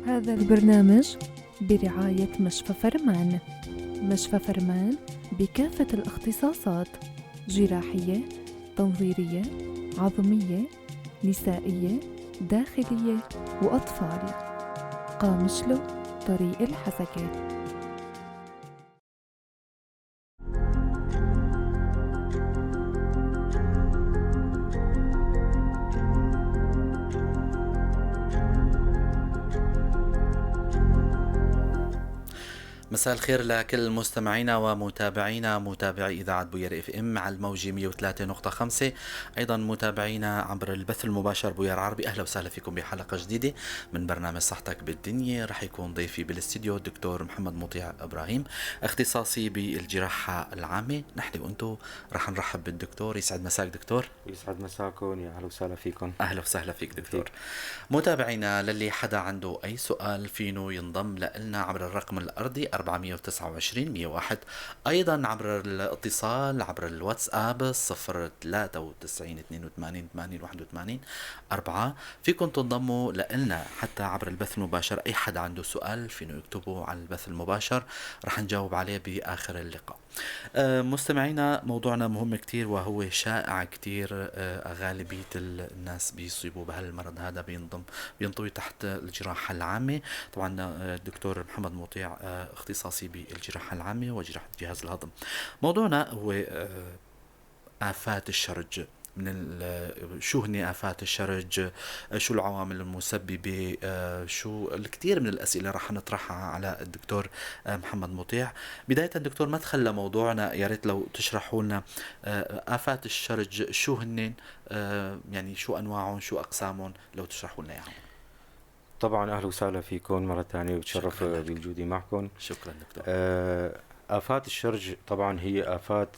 هذا البرنامج برعاية مشفى فرمان. مشفى فرمان بكافة الاختصاصات: جراحية، تنظيرية، عظمية، نسائية، داخلية وأطفال. قامشلو، طريق الحسكة. مساء الخير لكل مستمعينا ومتابعينا، متابعي إذاعة بوير FM على الموجة 103.5، أيضا متابعينا عبر البث المباشر بوير عربي. أهلا وسهلا فيكم بحلقة جديدة من برنامج صحتك بالدنيا. رح يكون ضيفي بالاستديو الدكتور محمد مطيع إبراهيم، اختصاصي بالجراحة العامة. نحن وأنتم رح نرحب بالدكتور. يسعد مساك دكتور. يسعد مساكم، يا أهلا وسهلا فيكم. أهلا وسهلا فيك دكتور. متابعينا، للي حدا عنده أي سؤال فينو ينضم لنا عبر الرقم الأرضي 429 101، أيضا عبر الاتصال عبر الواتساب 0 93 82 80 81 4. فيكم تنضموا لنا حتى عبر البث المباشر. أي حدا عنده سؤال فينو يكتبه على البث المباشر، رح نجاوب عليه بآخر اللقاء. مستمعينا، موضوعنا مهم كتير وهو شائع كتير. غالبية الناس بيصيبوا بهالمرض هذا، بينطوي تحت الجراحة العامة. طبعا الدكتور محمد مطيع اختصاصي بالجراحة العامة وجراحة جهاز الهضم. موضوعنا هو آفات الشرج. شو هن آفات الشرج؟ شو العوامل المسببة؟ شو الكثير من الأسئلة رح نطرحها على الدكتور محمد مطيع. بداية دكتور، مدخل لموضوعنا، يا ريت لو تشرحوا لنا آفات الشرج شو هن، يعني شو أنواعهم، شو أقسامهم، لو تشرحوا لنا إياهم. طبعا أهلا وسهلا فيكم مرة ثانية، وبتشرف بوجودي معكم. شكرا دكتور. آفات الشرج طبعا هي آفات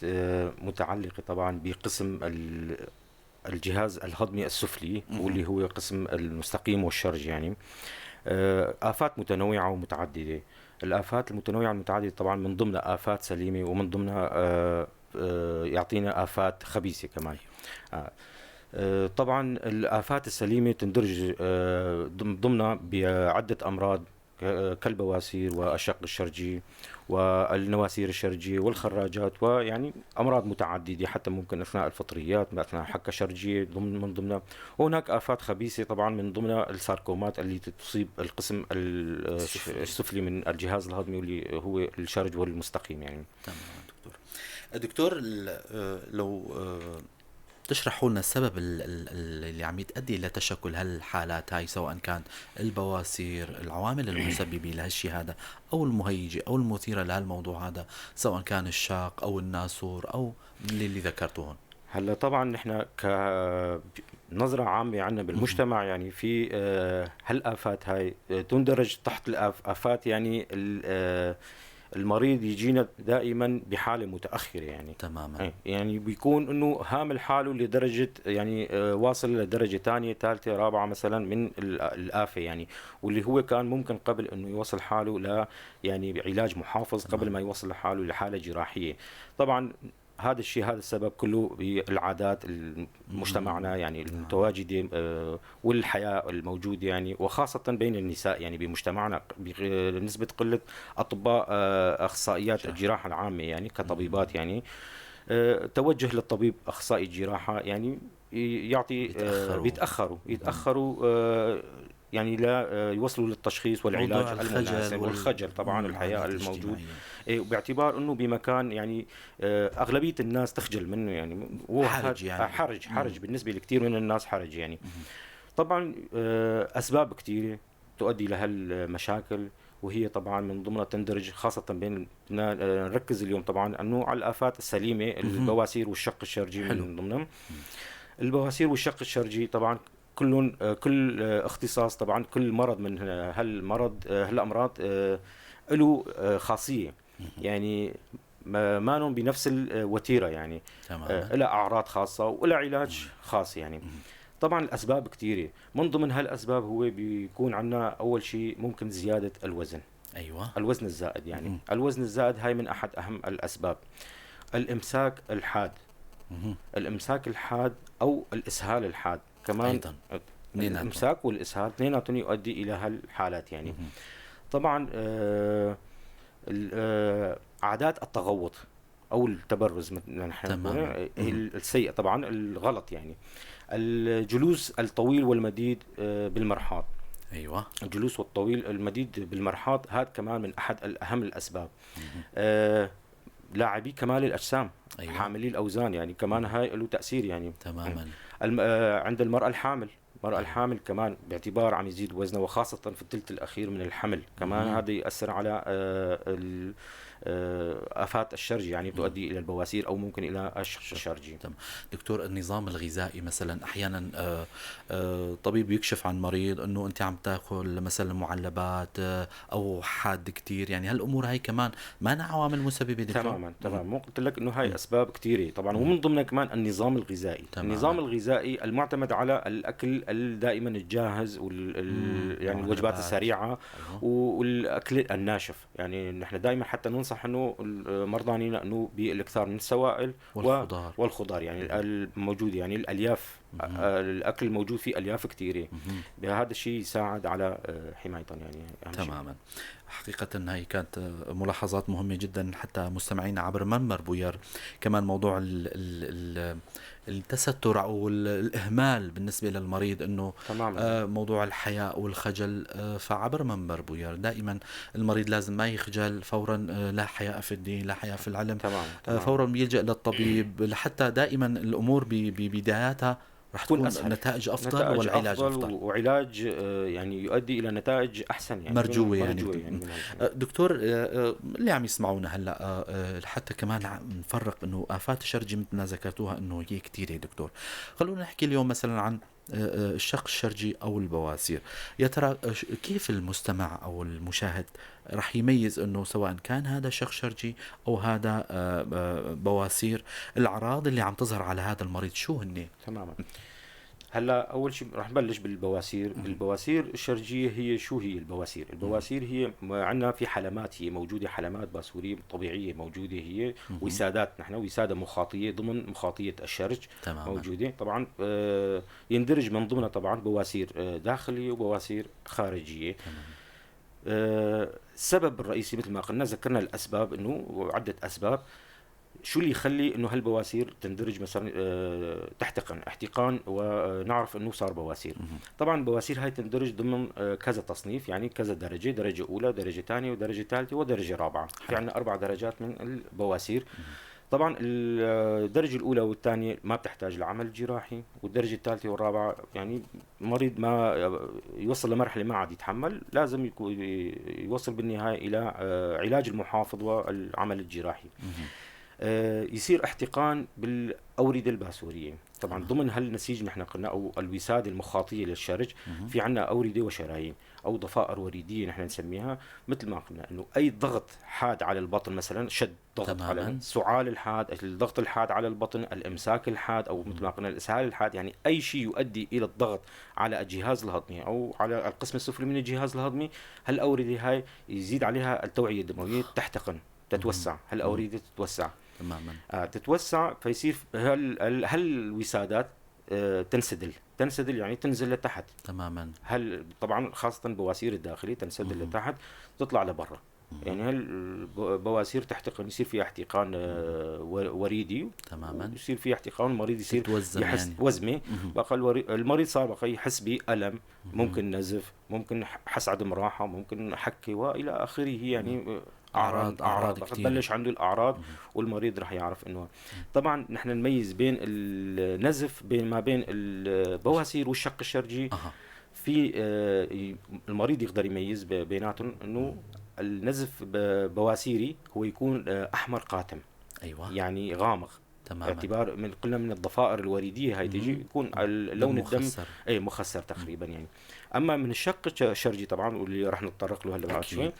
متعلقة طبعا بقسم الجهاز الهضمي السفلي، واللي هو قسم المستقيم والشرج. يعني آفات متنوعة ومتعددة. الآفات المتنوعة المتعددة طبعا من ضمنها آفات سليمة، ومن ضمنها يعطينا آفات خبيثة كمان. طبعا الآفات السليمة تندرج ضمنها بعدة أمراض كالبواسير والشق الشرجي والنواسير الشرجية والخراجات، ويعني أمراض متعددة، حتى ممكن أثناء الفطريات، أثناء حكة شرجية من ضمنها. وهناك آفات خبيثة طبعا من ضمنها الساركومات اللي تصيب القسم السفلي من الجهاز الهضمي واللي هو الشرج والمستقيم. يعني تمام دكتور. دكتور، لو تشرحوا لنا السبب اللي عم يتأدي لتشكل هالحالات هاي، سواء كان البواسير، العوامل المسببة لهالشي هذا أو المهيجة أو المثيرة لهالموضوع هذا، سواء كان الشاق أو الناسور أو اللي ذكرتوهن. هلا طبعا نحن كنظرة عامة عندنا بالمجتمع يعني في هالآفات هاي تندرج تحت الآفات، يعني المريض يجينا دائما بحالة متأخرة يعني. تماما. يعني بيكون انه هامل حاله لدرجة يعني واصل لدرجة ثانية ثالثة رابعة مثلا من الآفة يعني، واللي هو كان ممكن قبل انه يوصل حاله ل يعني علاج محافظ قبل ما يوصل لحاله لحالة جراحية. طبعا هذا الشيء، هذا السبب كله بالعادات مجتمعنا يعني المتواجدة والحياة الموجودة يعني، وخاصة بين النساء يعني بمجتمعنا بنسبة قلة أطباء أخصائيات الجراحة العامة يعني كطبيبات يعني توجه للطبيب أخصائي الجراحة يعني يعطي بيتأخروا يعني لا يوصلوا للتشخيص والعلاج المناسب، والخجل طبعا الحياء الموجود، إيه، وباعتبار انه بمكان يعني اغلبية الناس تخجل منه يعني، حرج يعني. حرج بالنسبة لكثير من الناس حرج يعني. طبعا اسباب كثيرة تؤدي لهالمشاكل، وهي طبعا من ضمنها تندرج خاصة بين نركز اليوم طبعا انه على الافات السليمة، البواسير والشق الشرجي من ضمنهم. البواسير والشق الشرجي طبعا كلهم كل اختصاص طبعا كل مرض من هالمرض هالامراض له خاصية يعني، ما بنفس الوتيره يعني، لها اعراض خاصة ولها علاج خاص يعني. طبعا الاسباب كثيرة، من ضمن هالاسباب هو بيكون عندنا اول شيء ممكن زيادة الوزن. ايوه، الوزن الزائد يعني. الوزن الزائد هاي من احد اهم الاسباب. الامساك الحاد، الامساك الحاد او الاسهال الحاد كمان أيضا. الامساك والاسهال اثنيناتهم يؤدي الى هالحالات يعني. طبعا عادات التغوط او التبرز مثل نحن السيئة طبعا الغلط يعني، الجلوس الطويل والمديد بالمرحاض. ايوه، الجلوس والطويل المديد بالمرحاض هذا كمان من احد الاهم الاسباب. لاعبي كمال الاجسام. أيوة. حاملي الاوزان يعني كمان هاي له تاثير يعني. تماما. عند المراة الحامل، المرأة الحامل كمان باعتبار عم يزيد وزنها وخاصة في الثلث الأخير من الحمل كمان هذا يأثر على آفات الشرج يعني، بتؤدي إلى البواسير أو ممكن إلى الشق الشرجي. تمام. دكتور، النظام الغذائي مثلا أحيانا طبيب يكشف عن مريض أنه أنت عم تاكل مثلا معلبات أو حاد كتير، يعني هالأمور هاي كمان ما عوامل مسببة دكتور؟ تماما تماما، مو قلت لك أنه هاي أسباب كتيرة طبعا، ومن ضمنها كمان النظام الغذائي. تمام. النظام الغذائي المعتمد على الأكل دائما الجاهز يعني الوجبات السريعة. أيوه. والأكل الناشف، يعني نحن دائما حتى ننصح انه مرضانينا انه بالاكثار من السوائل والخضار يعني الموجود، يعني الالياف. الاكل الموجود فيه الياف كثيرة، بهذا الشيء يساعد على حمايتهم يعني. تماما. حقيقة هي كانت ملاحظات مهمة جدا حتى مستمعينا عبر منبر بوير. كمان موضوع التستر أو الإهمال بالنسبة للمريض، أنه موضوع الحياء والخجل، فعبر منبر بوير دائما المريض لازم ما يخجل فورا، لا حياء في الدين لا حياء في العلم. تمام. فورا بيلجأ للطبيب، لحتى دائما الأمور ببداياتها رح تكون أسهل. نتائج أفضل، نتائج والعلاج أفضل، وعلاج يعني يؤدي إلى نتائج أحسن يعني، مرجوة يعني. دكتور، اللي عم يسمعونا هلا حتى كمان نفرق إنه آفات الشرجي مثل ما ذكرتوها إنه هي كثيرة دكتور. خلونا نحكي اليوم مثلا عن الشق الشرجي أو البواسير. يا ترى كيف المستمع أو المشاهد رح يميز أنه سواء كان هذا شق شرجي أو هذا بواسير؟ الأعراض اللي عم تظهر على هذا المريض شو هن؟ تماما. هلا اول شيء رح نبلش بالبواسير. البواسير الشرجيه هي شو هي البواسير؟ البواسير هي عندنا في حلمات، هي موجودة حلمات باسوريه طبيعية موجودة، هي وسادات، نحن وساده مخاطيه ضمن مخاطيه الشرج. تماما. موجودة طبعا. يندرج من ضمنها طبعا بواسير داخلية وبواسير خارجية. السبب الرئيسي مثل ما قلنا، ذكرنا الاسباب انه عده اسباب شو اللي يخلي انه هالبواسير تندرج مثلا تحتقن احتقان ونعرف انه صار بواسير. طبعا البواسير هاي تندرج ضمن كذا تصنيف، يعني كذا درجه، درجه اولى، درجه ثانية، ودرجة ثالثة، ودرجة رابعه. في عندنا 4 درجات من البواسير. طبعا الدرجة الاولى والثانية ما بتحتاج لعمل جراحي، والدرجة الثالثة والرابعة يعني المريض ما يوصل لمرحلة ما عاد يتحمل، لازم يوصل بالنهاية الى علاج المحافظ والعمل الجراحي. يصير احتقان بالأوردة الباسورية. طبعا ضمن هالنسيج نحن قلنا أو الوسادة المخاطية للشرج في عنا أوردة وشرايين أو ضفائر وريدية نحن نسميها. مثل ما قلنا أنه أي ضغط حاد على البطن مثلا، شد ضغط. تماماً. على السعال الحاد، الضغط الحاد على البطن، الإمساك الحاد، أو مثل ما قلنا الإسهال الحاد، يعني أي شيء يؤدي إلى الضغط على الجهاز الهضمي أو على القسم السفلي من الجهاز الهضمي، هالأوردة هاي يزيد عليها التوعية الدموية، تحتقن، تتوسع، هالأوردة تتوسع. تماما. تتوسع، فيصير هالوسادات تنسدل يعني تنزل لتحت. تماما. هل طبعا خاصة بواسير الداخلية تنسدل لتحت، تطلع لبرا. يعني هالبواسير تحتقن، يصير فيها احتقان وريدي. تماما. يصير فيها احتقان، المريض يصير يحس يعني وزمه. بقى المريض صار بقى يحس بألم، ممكن نزف، ممكن حس عدم راحة، ممكن حكة والى اخره، يعني اعراض كثير. تبلش عنده الاعراض والمريض رح يعرف انه. طبعا نحن نميز بين النزف بين ما بين البواسير والشق الشرجي. في المريض يقدر يميز بيناتهم انه النزف بواسيري هو يكون احمر قاتم. ايوه، يعني غامق. تماما. باعتبار من قلنا من الضفائر الوريديه هاي تيجي يكون لون الدم اي مخسر تقريبا يعني. اما من الشق الشرجي طبعا واللي راح نتطرق له هلا بعد شوي،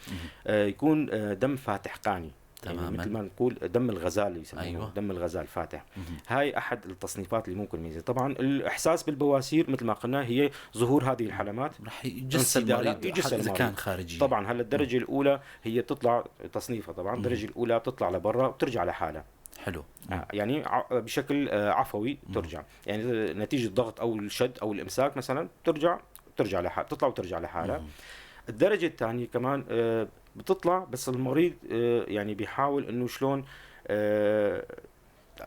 يكون دم فاتح قاني. تماما. يعني مثل ما نقول دم الغزال يسموه. أيوة. دم الغزال فاتح. هاي احد التصنيفات اللي ممكن نميزها. طبعا الاحساس بالبواسير مثل ما قلنا هي ظهور هذه الحلمات، رح يجس المريض اذا كان خارجي. طبعا هلا الدرجة الاولى هي بتطلع تصنيفها، طبعا الدرجة الاولى بتطلع لبرا وبترجع لحالها. حلو. يعني بشكل عفوي ترجع، يعني نتيجة ضغط او الشد او الامساك مثلا ترجع لحالها، بتطلع وترجع لحالها. الدرجة الثانية كمان بتطلع، بس المريض يعني بيحاول انه شلون،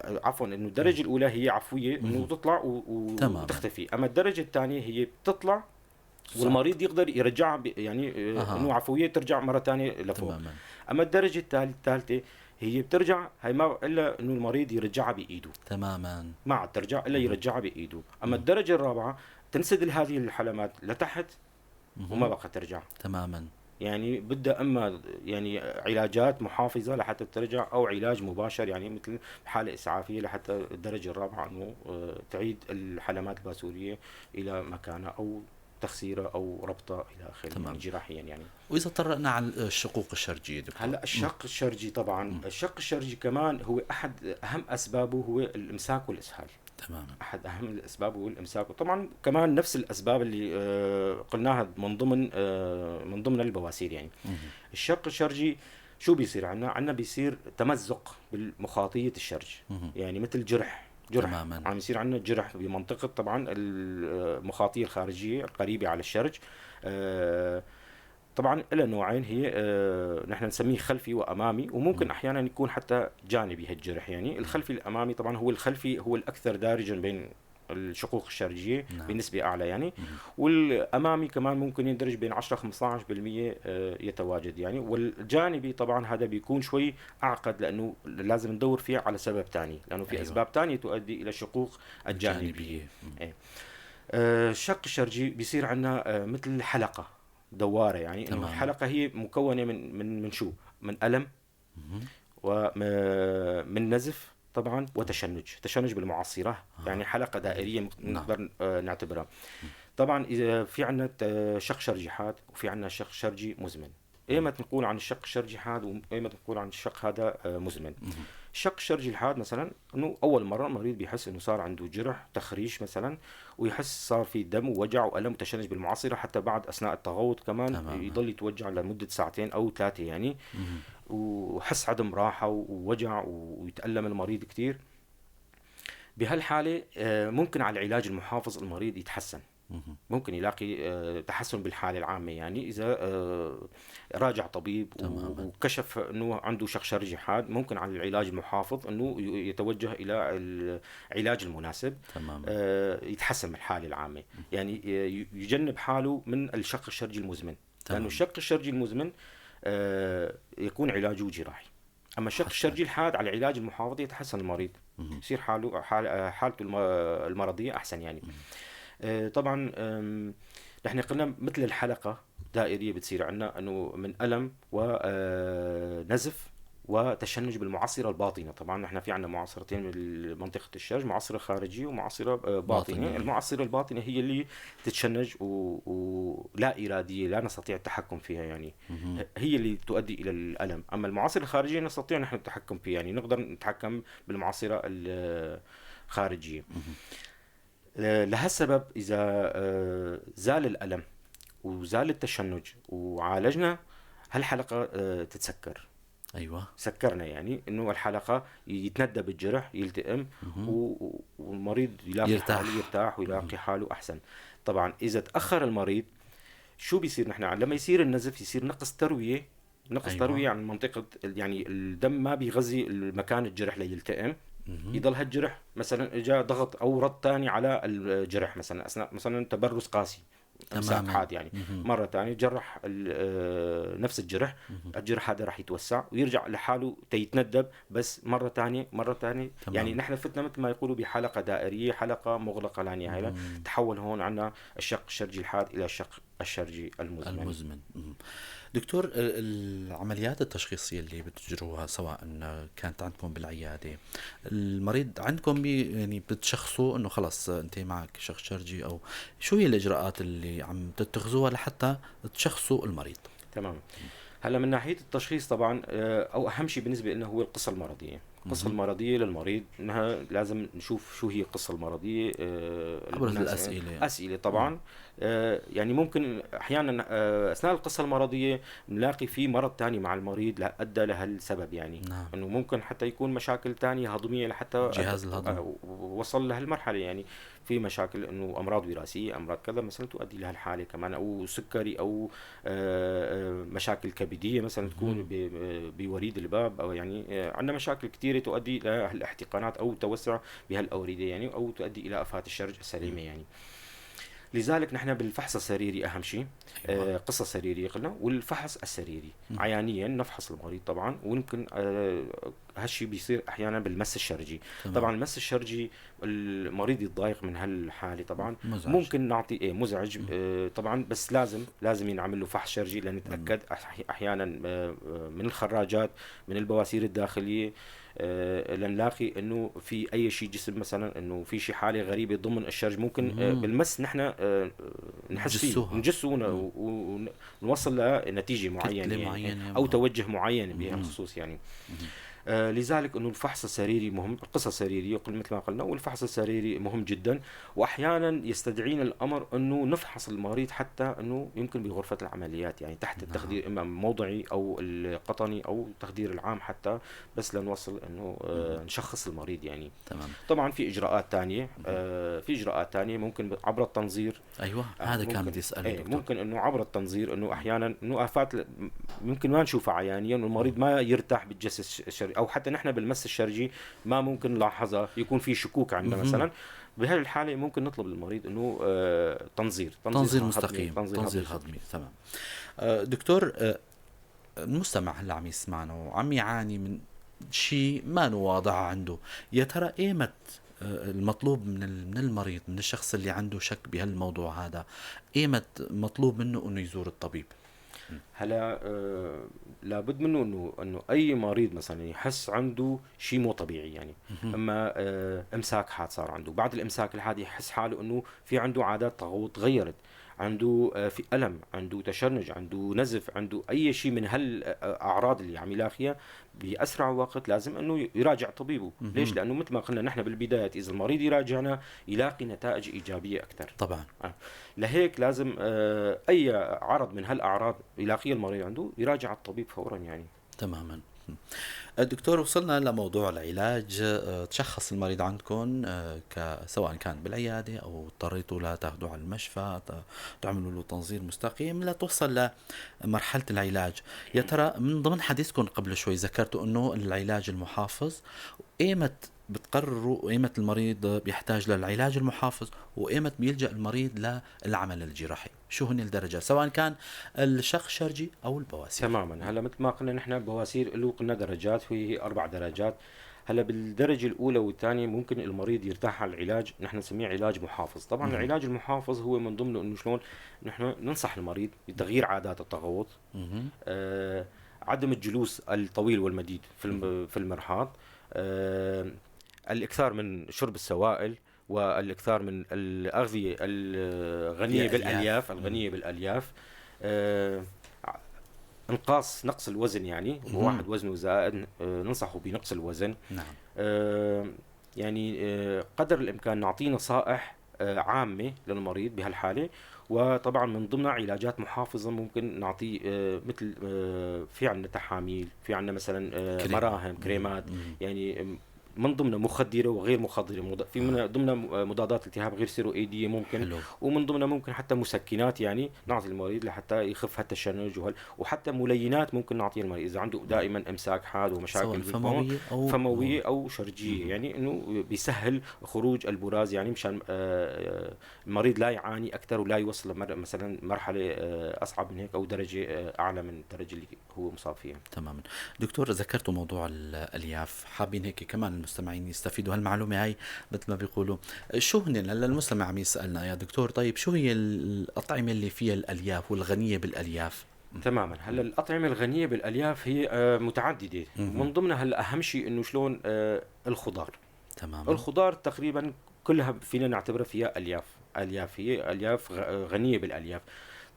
عفوا، انه الدرجة الاولى هي عفوية انه تطلع وتختفي، اما الدرجة الثانية هي بتطلع والمريض يقدر يرجعها، يعني انه عفوية ترجع مرة ثانية لفوق. اما الدرجة الثالثة هي بترجع، هي ما الا انه المريض يرجعها بايده. تماما، ما عاد ترجع الا يرجعها بايده. اما الدرجة الرابعة تنسدل هذه الحلمات لتحت وما بقى ترجع. تماما، يعني بدها اما يعني علاجات محافظة لحتى ترجع، او علاج مباشر يعني مثل حاله اسعافيه لحتى الدرجة الرابعة انه تعيد الحلمات الباسوريه الى مكانها، او تخسيرها او ربطها الى اخره، يعني جراحيا يعني. واذا طرقنا على الشقوق الشرجيه دكتور. هلا الشق الشرجي طبعا، الشق الشرجي كمان هو احد اهم اسبابه هو الامساك والاسهال. تماما، احد اهم الاسباب هو الامساك، وطبعا كمان نفس الاسباب اللي قلناها من ضمن البواسير يعني. الشق الشرجي شو بيصير عندنا؟ عندنا بيصير تمزق بالمخاطيه الشرج، يعني مثل جرح. تماما، عم يصير عندنا جرح بمنطقة طبعا المخاطيه الخارجية القريبة على الشرج. طبعا لها نوعين، هي نحن نسميه خلفي وامامي، وممكن احيانا يكون حتى جانبي هالجرح. يعني الخلفي الامامي طبعا هو الخلفي هو الاكثر دارجا بين الشقوق الشرجيه. نعم. بنسبة اعلى يعني. والامامي كمان ممكن يندرج بين 10-15% يتواجد يعني. والجانبي طبعا هذا بيكون شوي اعقد، لانه لازم ندور فيه على سبب ثاني، لانه في اسباب ثانية تؤدي الى الشقوق الجانبية. الشق الشرجي بيصير عندنا مثل حلقة دواره يعني. انه الحلقة هي مكونة من من شو؟ من الم ومن نزف طبعا، وتشنج، تشنج بالمعصره. يعني حلقة دائريه نقدر نعتبرها. طبعا اذا في عندنا شق شرجي حاد وفي عندنا شق شرجي مزمن. ايمتى نقول عن الشق الشرجي حاد وايمتى نقول عن الشق هذا مزمن؟ الشق الشرجي الحاد مثلا انه اول مرة المريض بيحس انه صار عنده جرح تخريش مثلا، ويحس صار في دم ووجع والم وتشنج بالمعصره، حتى بعد اثناء التغوط كمان يضل يتوجع لمدة ساعتين او 3 يعني، وحس عدم راحة ووجع ويتالم المريض كثير. بهالحالة ممكن على العلاج المحافظ المريض يتحسن، ممكن يلاقي تحسن بالحالة العامة يعني إذا راجع طبيب وكشف أنه عنده شق شرجي حاد، ممكن على العلاج المحافظ أنه يتوجه إلى العلاج المناسب. يتحسن بالحالة العامة يعني، يجنب حاله من الشق الشرجي المزمن. لأنه الشق الشرجي المزمن يكون علاجه جراحي، أما الشق الشرجي الحاد على العلاج المحافظ يتحسن المريض، يصير حالته المرضية أحسن يعني. طبعا نحن قلنا مثل الحلقة دائرية بتصير عندنا انه من ألم ونزف وتشنج بالمعصرة الباطنة. طبعا نحن في عندنا معصرتين من منطقة الشرج، معصرة خارجية ومعصرة باطنة. المعصرة الباطنة هي اللي تتشنج ولا إرادية، لا نستطيع التحكم فيها يعني، هي اللي تؤدي إلى الألم. أما المعصرة الخارجية نستطيع نحن التحكم فيها يعني، نقدر نتحكم بالمعصرة الخارجية. لهالسبب إذا زال الألم وزال التشنج وعالجنا هالحلقة تتسكر. أيوة، سكرنا يعني إنه الحلقة يتندب الجرح، يلتئم، والمريض يلاقي حاله يرتاح ويلاقي حاله أحسن. طبعا إذا تأخر المريض شو بيصير؟ نحن لما يصير النزف يصير نقص تروية، نقص تروية عن منطقة يعني الدم ما بيغذي المكان الجرح ليلتئم، يضل هالجرح مثلا اجى ضغط او رد ثاني على الجرح مثلا اثناء مثلا تبرز قاسي، امساك حاد يعني، مرة ثانية جرح نفس الجرح، الجرح هذا راح يتوسع ويرجع لحاله تيتندب، بس مرة ثانية مرة ثانية. يعني نحن فتنا مثل ما يقولوا بحلقة دائريه، حلقة مغلقة لا نهاية. تحول هون عندنا الشق الشرجي الحاد الى الشق الشرجي المزمن. دكتور، العمليات التشخيصية اللي بتجروها سواء كانت عندكم بالعيادة، المريض عندكم يعني بتشخصوا انه خلص انت معك شق شرجي، او شو هي الاجراءات اللي عم تتخذوها لحتى تشخصوا المريض؟ تمام. هلا من ناحية التشخيص طبعا، او اهم شيء بالنسبة لنا هو القصة المرضية. القصة المرضية للمريض انها لازم نشوف شو هي القصة المرضية، عبر الاسئلة يعني. اسئلة طبعا. يعني ممكن احيانا اثناء القصة المرضية نلاقي في مرض ثاني مع المريض ادى لهالسبب يعني. نعم. انه ممكن حتى يكون مشاكل ثانية هضميه لحتى جهاز الهضم وصل لهالمرحله يعني. في مشاكل انه امراض وراثية، امراض كذا مثلا تؤدي لهالحاله كمان، او سكري، او مشاكل كبديه مثلا تكون بوريد الباب، او يعني عندنا مشاكل كثيرة تؤدي لهالاحتقانات او توسع بهالاورده يعني، او تؤدي الى افات الشرج السليمة يعني. لذلك نحن بالفحص السريري اهم شيء. أيوة. قصة سريرية قلنا، والفحص السريري عيانيا نفحص المريض طبعا، ويمكن هالشيء بيصير احيانا بالمس الشرجي. تمام. طبعا المس الشرجي المريض يتضايق من هالحالة طبعا، مزعج. ممكن نعطي مزعج طبعا، بس لازم ينعمل له فحص شرجي لنتاكد احيانا من الخراجات، من البواسير الداخلية، لنلاقي انه في اي شيء جسم مثلا، انه في شيء حاله غريبة ضمن الشرج ممكن بالمس نحن نحس فيه، نجسة ونوصل لنتيجة معينة يعني، او توجه معين بهالخصوص يعني. لذلك انه الفحص السريري مهم، القصة السريرية مثل ما قلنا، والفحص السريري مهم جدا. واحيانا يستدعينا الامر انه نفحص المريض حتى انه يمكن بغرفه العمليات يعني تحت التخدير، اما موضعي او القطني او التخدير العام حتى، بس لنوصل انه نشخص المريض يعني. تمام. طبعا في اجراءات ثانية، في اجراءات ثانية ممكن عبر التنظير. ايوه هذا كان بدي اساله. ممكن انه عبر التنظير، انه احيانا انه افات ممكن ما نشوفها عيانيا، والمريض ما يرتاح بالجس الشرجي، او حتى نحن بالمس الشرجي ما ممكن نلاحظها، يكون في شكوك عندنا مثلا. بهذه الحالة ممكن نطلب للمريض انه تنظير مستقيم، تنظير هضمي. تمام. دكتور، المستمع هلا عم يسمعنا وعم يعاني من شيء ما واضح عنده، يا ترى ايمت المطلوب من المريض، من الشخص اللي عنده شك بهالموضوع هذا، ايمت مطلوب منه انه يزور الطبيب؟ هلا لابد منه انه اي مريض مثلا يحس عنده شيء مو طبيعي يعني، اما امساك حاد صار عنده، بعد الامساك الحاد يحس حاله انه في عنده عادات تغوط تغيرت عنده، في الم، عنده تشنج، عنده نزف، عنده اي شيء من هالاعراض اللي عم يلاقيها، باسرع وقت لازم انه يراجع طبيبه. ليش؟ لانه مثل ما قلنا نحن بالبداية، اذا المريض يراجعنا يلاقي نتائج ايجابية اكثر. طبعا. لهيك لازم اي عرض من هالاعراض يلاقيه المريض عنده يراجع الطبيب فورا يعني. تماما. دكتور، وصلنا لموضوع العلاج. تشخص المريض عندكم سواء كان بالعيادة أو اضطريتوا لتاخذوه على المشفى، تعملوا له تنظير مستقيم لتوصل لمرحلة العلاج. يا ترى من ضمن حديثكم قبل شوي ذكرتوا أنه العلاج المحافظ، ايمت بتقرروا ايمت المريض بيحتاج للعلاج المحافظ وايمت بيلجأ المريض للعمل الجراحي؟ شو هن الدرجات سواء كان الشق الشرجي او البواسير؟ تماما. هلا مثل ما قلنا نحن بواسير له قلنا درجات، وهي 4 درجات. هلا بالدرجة الاولى والثانية ممكن المريض يرتاح على العلاج، نحن نسميه علاج محافظ. طبعا العلاج المحافظ هو من ضمنه انه شلون نحن ننصح المريض بتغيير عادات التغوط، عدم الجلوس الطويل والمديد في المرحاض، الاكثار من شرب السوائل، والاكثار من الاغذية الغنية بالالياف، الغنية بالالياف، انقاص نقص الوزن يعني، واحد وزنه زائد ننصحه بنقص الوزن. نعم. يعني قدر الامكان نعطيه نصائح عامة للمريض بهالحالة، وطبعا من ضمنها علاجات محافظة ممكن نعطيه، مثل في عندنا تحاميل، في عندنا مثلا مراهم، كريمات، يعني من ضمنها مخدره وغير مخدره، في من ضمنها مضادات التهاب غير ستيرويديه ممكن. حلو. ومن ضمنها ممكن حتى مسكنات يعني نعطي المريض لحتى يخف هالتشنج، وحتى ملينات ممكن نعطيه المريض اذا عنده دائما امساك حاد ومشاكل فمويه او شرجيه، يعني انه بيسهل خروج البراز يعني مشان المريض لا يعاني اكثر ولا يوصل مثلا مرحلة اصعب من هيك او درجه اعلى من الدرجة اللي هو مصاب فيها. تماما. دكتور، ذكرتوا موضوع الالياف، حابين هيك كمان المستمعين يستفيدوا هالمعلومة هاي مثل ما بيقولوا. شو هن هلا المستمع عم يسألنا يا دكتور، طيب شو هي الأطعمة اللي فيها الألياف والغنية بالألياف؟ تماما. هلا الأطعمة الغنية بالألياف هي متعددة، من ضمنها هلا أهم شيء إنه شلون الخضار. تماما. الخضار تقريبا كلها فينا نعتبرها فيها ألياف، ألياف هي ألياف غنية بالألياف.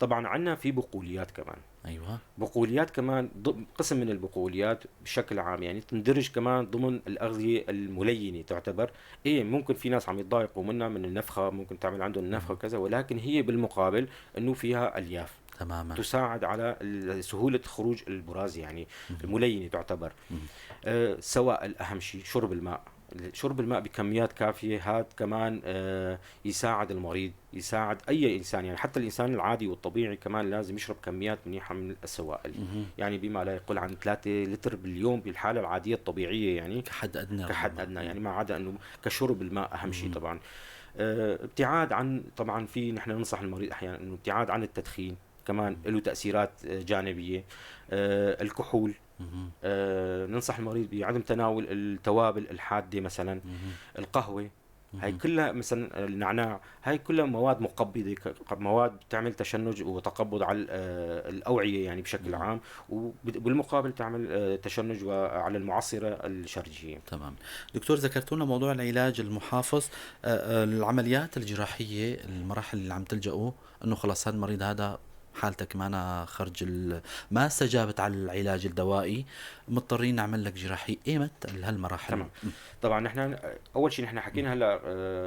طبعا عندنا في بقوليات كمان. ايوه. بقوليات كمان، قسم من البقوليات بشكل عام يعني تندرج كمان ضمن الاغذية الملينه تعتبر. ايه ممكن في ناس عم يتضايقوا منها، من النفخة، ممكن تعمل عندهم النفخة وكذا، ولكن هي بالمقابل انه فيها الياف تساعد على سهولة خروج البراز، يعني الملينه تعتبر. سوائل، اهم شيء شرب الماء، شرب الماء بكميات كافية، هذا كمان يساعد المريض، يساعد أي إنسان، يعني حتى الإنسان العادي والطبيعي كمان لازم يشرب كميات منيحة من السوائل. يعني بما لا يقل عن 3 لتر باليوم بالحالة العادية الطبيعية، يعني كحد أدنى. كحد أدنى، يعني ما عدا أنه كشرب الماء أهم شيء طبعا. ابتعاد عن، طبعا في نحن ننصح المريض أحيانا أنه ابتعاد عن التدخين كمان له تأثيرات جانبية. الكحول، ننصح المريض بعدم تناول التوابل الحادة مثلا، القهوة، هاي كلها مثلا، النعناع، هاي كلها مواد مقبضة، مواد بتعمل تشنج وتقبض على الأوعية يعني بشكل عام، وبالمقابل تعمل تشنج على المعصرة الشرجية. تمام دكتور، ذكرت لنا موضوع العلاج المحافظ، العمليات الجراحية، المراحل اللي عم تلجأوا انه خلص هذا المريض هذا حالتك ما خرج ما استجابت على العلاج الدوائي، مضطرين نعمل لك جراحي، ايمت هالمراحل؟ تمام. طبعا نحن اول شيء نحن حكينا هلا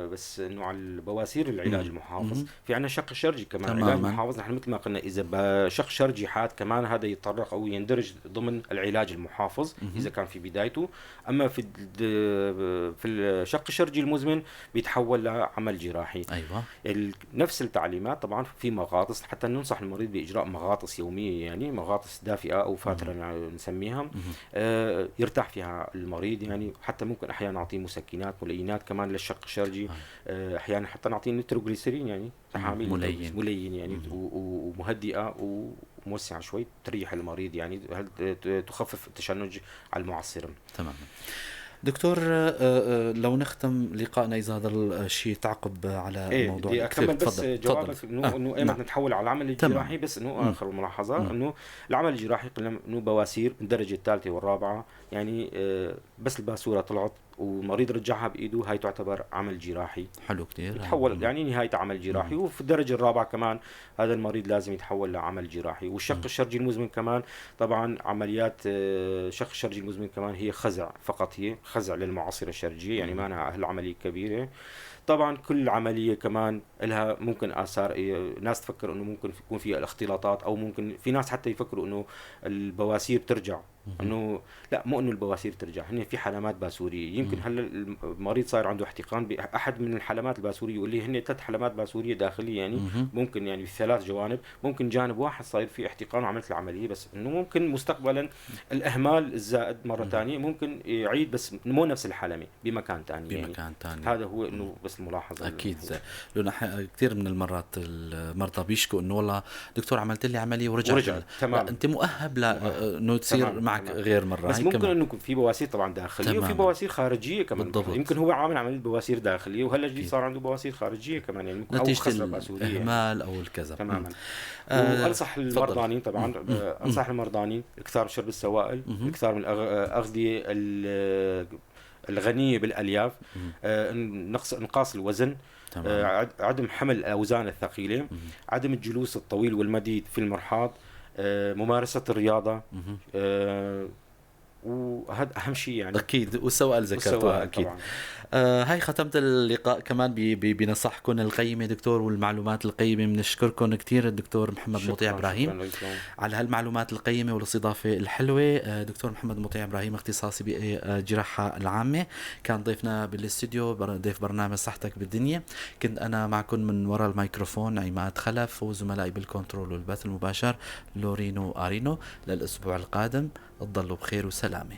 بس انه على البواسير العلاج المحافظ، في عندنا شق شرجي كمان. علاج المحافظ نحن مثل ما قلنا اذا شق شرجي حاد كمان هذا يتطرق او يندرج ضمن العلاج المحافظ اذا كان في بدايته. اما في الشق الشرجي المزمن بيتحول لعمل جراحي. ايوه. نفس التعليمات طبعا في مغاطس، حتى ننصح المريض بإجراء مغاطس يومية، يعني مغاطس دافئة أو فاترة نسميها، يرتاح فيها المريض، يعني حتى ممكن أحيانا نعطيه مسكنات ملينات كمان للشق الشرجي، أحيانا حتى نعطيه نيتروغليسيرين، يعني تحاميل ملين يعني ومهدئة وموسعة شوي، تريح المريض، يعني تخفف التشنج على المعصرة. تمام دكتور، لو نختم لقائنا إذا هذا الشيء تعقب على موضوع. بدي أكمل بس جوابك إنه إيمتى نتحول على العمل الجراحي. بس إنه آخر ملاحظة إنه العمل الجراحي قلنا إنه بواسير من الدرجة الثالثة والرابعة، يعني بس الباسورة طلعت ومريض رجعها بإيده، هاي تعتبر عمل جراحي. حلو كتير. يتحول يعني نهاية عمل جراحي. وفي الدرجة الرابعة كمان هذا المريض لازم يتحول لعمل جراحي. والشق الشرجي المزمن كمان طبعا عمليات شق الشرجي المزمن كمان هي خزع فقط، هي خزع للمعصرة الشرجية، يعني ما أنا هالعملية كبيرة. طبعا كل عملية كمان لها ممكن آثار، ناس تفكر إنه ممكن يكون فيها الاختلاطات، أو ممكن في ناس حتى يفكروا إنه البواسير ترجع، انه لا مو انه البواسير ترجع، هن في حلمات باسوريه، يمكن هلا المريض صاير عنده احتقان باحد من الحلمات الباسوريه، واللي هن 3 حلمات باسوريه داخلية، يعني ممكن يعني بثلاث جوانب، ممكن جانب واحد صاير فيه احتقان وعملت العملية، بس انه ممكن مستقبلا الاهمال الزائد مرة ثانية ممكن يعيد، بس مو نفس الحلمة بمكان ثاني، بمكان ثاني. هذا هو انه بس الملاحظة. اكيد لانه كثير من المرات المرضى بيشكوا انه والله دكتور عملت لي عملية ورجعت. تمام. انت مؤهب لانه تصير معك غير مرة. بس ممكن انه في بواسير طبعا داخلية وفي بواسير خارجية كمان. بالضبط. يمكن هو عامل عملية بواسير داخلية وهلا جديد صار عنده بواسير خارجية كمان، يعني ممكن نتيجة الاهمال او الكذا. تماما. وانصح المرضانين طبعا، انصح المرضانين اكثار شرب السوائل، اكثار من الاغذية الغنية بالالياف، نقص الوزن، عدم حمل الاوزان الثقيلة، عدم الجلوس الطويل والمديد في المرحاض، ممارسة الرياضة، وهذا أهم شيء يعني. أكيد. والسؤال ذكرتها أكيد. هاي ختمت اللقاء كمان بنصحكم القيمة دكتور والمعلومات القيمة. بنشكركم كثير الدكتور محمد مطيع إبراهيم على هالمعلومات القيمة والاستضافة الحلوة. دكتور محمد مطيع إبراهيم اختصاصي بالجراحة العامة، كان ضيفنا بالاستوديو، ضيف برنامج صحتك بالدنيا. كنت أنا معكم من وراء الميكروفون عماد خلف، وزملائي بالكنترول والبث المباشر لورينو آرينو. للأسبوع القادم تضلوا بخير وسلامة.